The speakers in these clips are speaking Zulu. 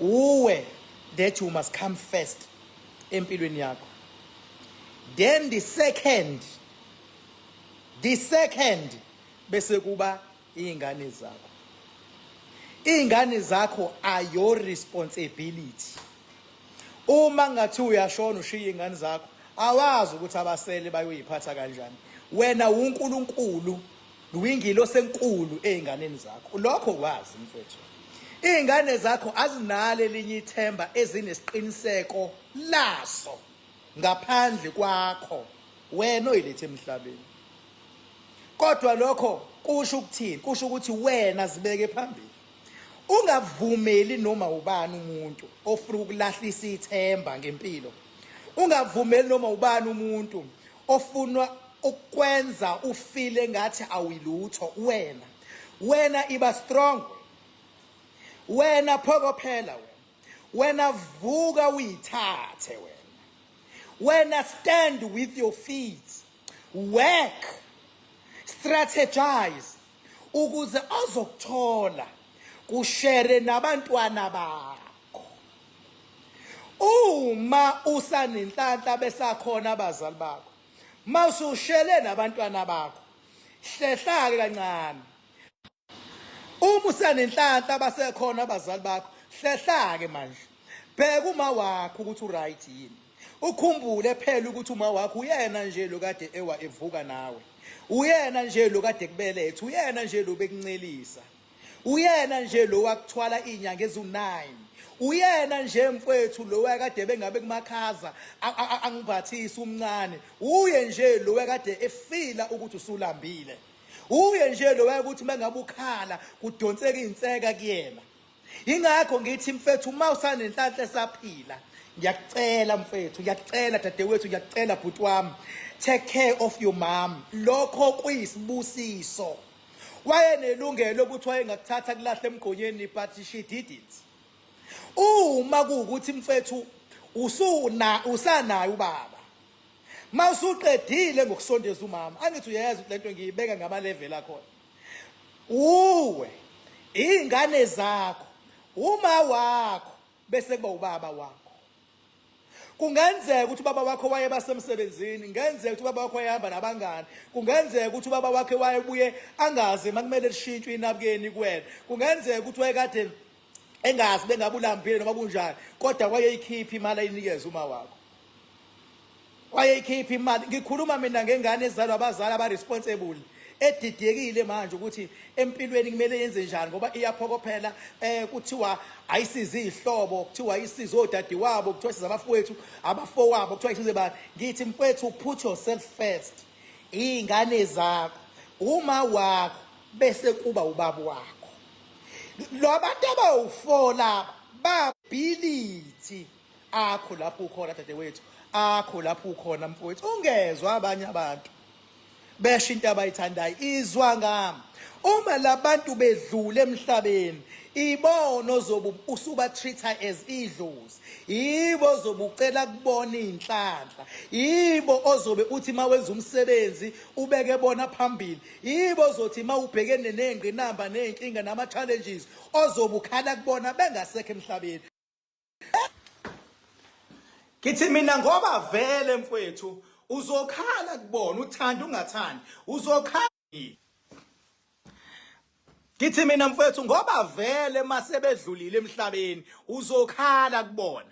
Uwe that you must come first empilweni yakho. Then the second bese kuba izingane zakho. Izingane zakho are your responsibility. Uma ngathi uyashona ushiya izingane zakho, awazi ukuthi abasele bayoyiphatha kanjani. Wena uNkulunkulu, uyingilosi enkulu ezinganeni zakho. Lokho kwazi, mfethu. Izingane zakho azinalo elinye ithemba ezinesiqiniseko laso ngaphandle kwakho wena oyilethe emhlabeni. Kodwa lokho kusho ukuthini? Kusho ukuthi wena zibeke phambili, ungavumeli noma ubani umuntu ofuna ukulahlisa ithemba ngempilo, ungavumeli noma ubani umuntu ofuna ukwenza ufile ngathi awuyilutho wena. Wena iba strong, wena phokophela, wena wena vuka uyithathe wena. Wena stand with your feet, work, strategize ukuze ozokuthola kushare nabantwana bakho. Uma usanenhlanhla besakhona abazali bakho, mawusushele nabantwana bakho, hlehla ke kancane. Uma usanenhlanhla basekhona abazali bakho, hlehla ke manje, bheka uma wakho ukuthi uright yini. Ukhumbule phela ukuthi uma wakho uyena nje lo kade ewa evuka nawe, uyena nje lo kade kubeletha, uyena nje lo bekuncelisa, uyena nje lo wakuthwala izinyanga ezu9, uyena nje, mfowethu, lo wakade bengabe kumakhaza angiphathisa umncane, uye nje lo wakade efila ukuthi usulambile, uye nje lo wakuthi mengabe ukhala kudonseka inseka kuyena. Ingakho ngithi, mfethu, uma usanenhlanhla esaphila, ngiyakucela, mfethu, ngiyakucela, dadewethu, ngiyakucela, bhuti wami, take care of your mom. Lokho kuyisibusiso. Wayenelungelo ukuthi wayengakuthatha kulahle emgqonyeni, but she did it. Uma kuwukuthi, mfethu, usuna usanayo ubaba, mawusuqedile ngokusondeza umama, angithi uyeza ukuthi lento ngiyibeka ngama level akhona, uwe, ingane zakho, uma wakho, bese kuba ubaba wakho. Kungenzeka ukuthi ubaba wakho wayeba semsebenzini, kungenzeka ukuthi ubaba wakho wayehamba nabangani, kungenzeka ukuthi ubaba wakhe wayebuye angazi makumele lishintshwe inabukeni kuwena, kungenzeka ukuthi wayekade engazi bengabulambile noma kunjani, kodwa wayeyikhipha imali ayinikeze uma wakho, wayeyikhipha imali. Ngikhuluma mina ngengane ezalwa abazali aba-responsible, edidekile manje ukuthi empilweni kumele yenze njani, ngoba iyaphokophela. Kuthiwa ayisize izihlobo, kuthiwa ayisize odadewabo, kuthiwa isize abafowethu, abafowabo, kuthiwa isize bani. Ngithi, mfethu, put yourself first, iy'ngane zakho, uma wakho, bese kuba ubaba wakho. Lo abantu abawu-four laba bability akho lapho ukhona, dadewethu, akho lapho ukhona, mfowethu. Ungezwa abanye abantu besho into abayithandayo, izwa ngami. Uma labantu bedlule emhlabeni, ibona ozobe usuba treat-a as idlozi, yibo ozobe ucela kubona iy'nhlanhla, yibo ozobe uthi uma wenza umsebenzi ubeke bona phambili, yibo ozothi uma ubhekene ney'ngqinamba ney'nkinga nama-challenges ozobe ukhala kubona bengasekho emhlabeni. Ngithi mina, ngoba vele, mfowethu, uzokhala kubona, uthanda ungathandi, uzokhala. Ngithi mina, mfowethu, ngoba vele masebedlulile emhlabeni uzokhala kubona,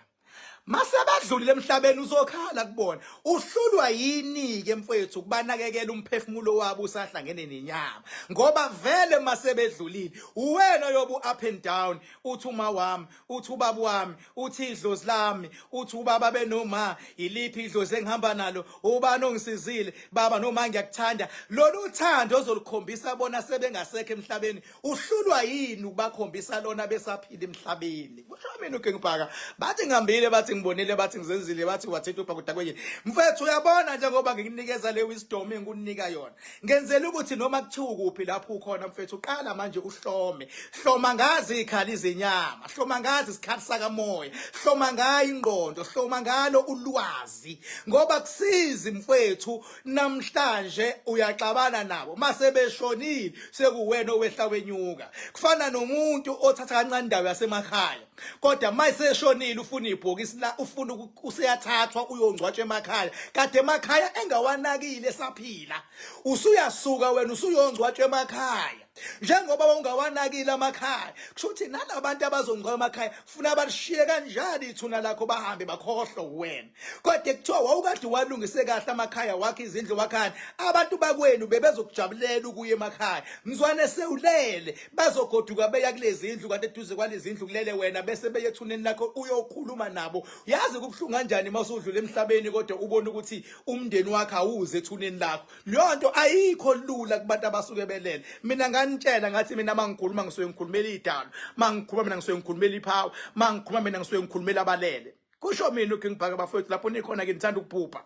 masebedlulile emhlabeni uzokhala kubona. Uhlulwa yini ke, mfowethu, ukubanakekela umphefumulo wabo usahlangene nenyama? Ngoba vele masebedlulile uwena yobu up and down, uthi uma wami, uthi ubaba wami, uthi idlozi lami, uthi ubaba benoma iliphi idlozi engihamba nalo, ubani ongisizile, baba noma ngiyakuthanda. Lolu uthando ozolukhombisa bona sebengasekho emhlabeni, uhlulwa yini ukubakhombisa lona besaphila emhlabeni? Kusho mina uKing Bhaka. Bathi ngihambile, bathi Ngibonile bathi ngizenzile, bathi wathetha ubhakuda kwenye. Mfethu, uyabona, njengoba ngikunikeza le wisdom engikunika yona, ngenzela ukuthi noma kuthiwa kuphi lapho ukhona, mfethu, uqala manje uhlome. Hloma ngazi ikhali zenyama, hloma ngazi isikhathi sakamoya, hloma ngayo ingqondo, hloma ngalo ulwazi, ngoba kusizi, mfethu, namhlanje uyaxabana nabo, mase beshonile sekuwena owehla wenyuka. Kufana nomuntu othatha kancane indawo yasemakhaya, kodwa mayiseshonile ufuna ibhokisi la, ufuna useyathathwa uyongcwatshwa emakhaya, kade emakhaya engawanakile esaphila. Usuyasuka wena usuyongcwatshwa emakhaya, njengoba ungawanakile amakhaya, kusho ukuthi nalabantu abazongcwaba emakhaya funa balishiye kanjani ithuna lakho, bahambe bakhohlwe wena. Kodwa kuthiwa wawukade walungise kahle amakhaya wakhe, izindlu wakhani, abantu bakwenu bebezokujabulela ukuya emakhaya. Mzwane sewulele, bazogoduka beya kulezi ndlu, kanti eduze kwalezi ndlu kulele wena, bese beye ethuneni lakho uyokhuluma nabo. Yazi kubuhlungu kanjani uma usudlula emhlabeni kodwa ubone ukuthi umndeni wakho awuze ethuneni lakho? Leyo nto ayikho lula kubantu abasuke belele. Mina nganitshela ngathi mina mangikhuluma ngisuke ngikhulumela idalo, mangikhuluma mina ngisuke ngikhulumela ipower, mangikhuluma mina ngisuke ngikhulumela abalele. Kusho mina uKing Bhaka. Bafowethu, lapho nikhona ke, ngithanda ukuphupha,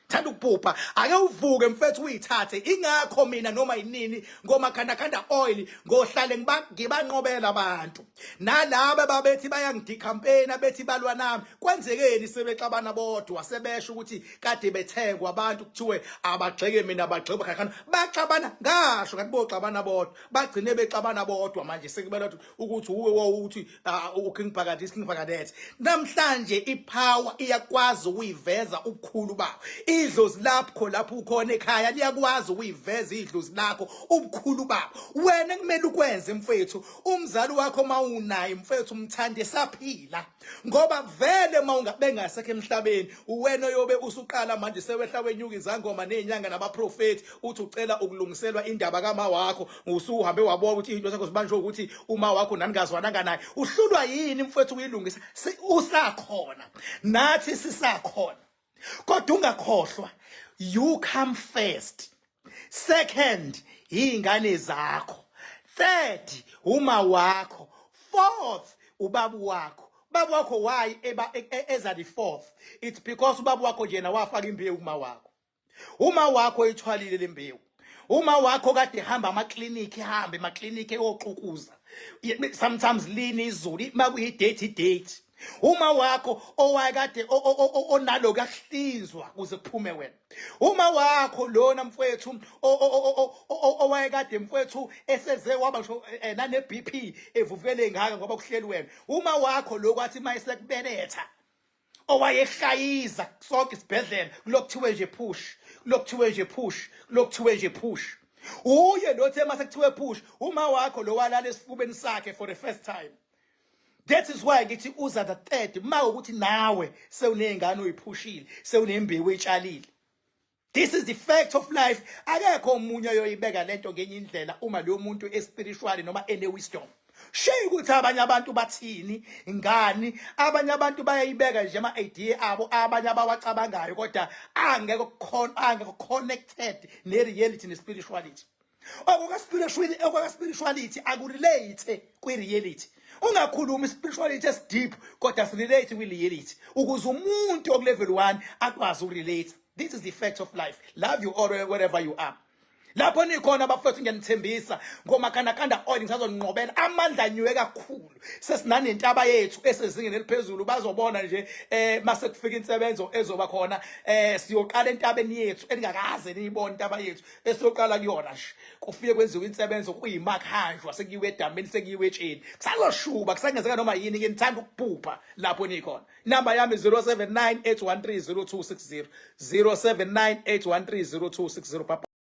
thanda ukuphupha. Ake uvuke, mfethu, uyithathe. Ingakho mina noma yinini ngomakhandakhanda oil ngohlale ngibanqobela abantu. Nalaba babethi bayangidecampaign, bethi balwa nami, kwenzekeni? Sebexabana bodwa, sebesho ukuthi kade bethengwa abantu, kuthiwe abagxeke mina, abagxeke bakhakhana, baxabana. Ngasho ngathi boxabana bodwa, bagcine bexabana bodwa. Manje sekubela ukuthi uwe wawuthi uKing Bhaka this, King Bhaka that. Namhlanje ipower iyakwazi ukuyiveza ubukhulu bawo. Idlozi lakho lapho ukhona ekhaya liyakwazi ukuyiveza idlozi lakho, ubukhulu babo. Wena kumele ukwenze, mfethu, umzali wakho mawunaye, mfethu, umthande saphila, ngoba vele mawungabengasekho emhlabeni, uwena oyobe usuqala manje sewehla wenyuka izangoma nezinyanga nabaprofeti, uthi ucela ukulungiselwa indaba kama wakho. Usuhambe wabona ukuthi into zakho zibanjwe ukuthi uma wakho naningazwananga naye. Uhlulwa yini, mfethu, ukuyilungisa usakhona? Nathi sisakhona, kodwa ungakhohlwa, you come first, second ingane zakho, third uma wakho, fourth ubaba wakho. Baba wakho, why eba eza the fourth? It's because ubaba wakho nje yena wafaka imbewu kuma wakho. Uma wakho ithwalile lembewu, uma wakho kade ehamba amaklinikhi, ehambe emaklinikhi eyoxukuza, sometimes lini izulu, makuyi-date, i-date, uma wakho owayekade onalo kuyakuhlinzwa kuze kuphume wena. Uma wakho lona, mfowethu, owayekade, mfowethu, eseze waba ngisho nane-BP evuvukele ngaka ngoba kuhleli wena. Uma wakho lo kwathi uma esekubeletha, owayehlayiza sonke isibhedlela, kulokuthiwe nje push, kulokuthiwe nje push, kulokuthiwe nje push, uye lo thi mase kuthiwe push, uma wakho lo walala esifubeni sakhe for the first time. That is why ngithi uza the third, ma ukuthi nawe sewuney'ngane oyiphushile, sewunembewu etshalile. This is the fact of life. Akekho omunye oyoyibeka lento ngenye indlela uma leyo muntu espiritually noma ene wisdom. Shiya ukuthi abanye abantu bathini ngani. Abanye abantu bayayibeka nje ama idea abo, abanye abawacabangayo, kodwa angeke khona, angekho connected ne reality ne spirituality. Okuka spirituality, okuka spirituality akurelate kwi reality. Ungakhulumi spirituality esi deep kodwa sirelate kwi reality, ukuze umuntu oku level 1 akwazi ukurelate. This is the fact of life. Love you all wherever you are. Lapho nikhona, bafethu, ngiyanithembisa ngomakhandakanda oil ngisazonqobela amandla anyuke kakhulu. Sesinanentaba yethu esezingeni eliphezulu. Bazobona nje mase kufika insebenzo ezoba khona, siyoqala entabeni yethu eningakaze niyibone, intaba yethu esiyoqala kuyona nje, kufike kwenziwe insebenzo, kuyimakhanjwa, sekuyiwe edamini, sekuyiwe etsheni, kusazoshuba, kusangenzeka noma yini. Ngithanda ukuphupha lapho nikhona. Namba yami 079 813 0260, 079 813 0260. Bye.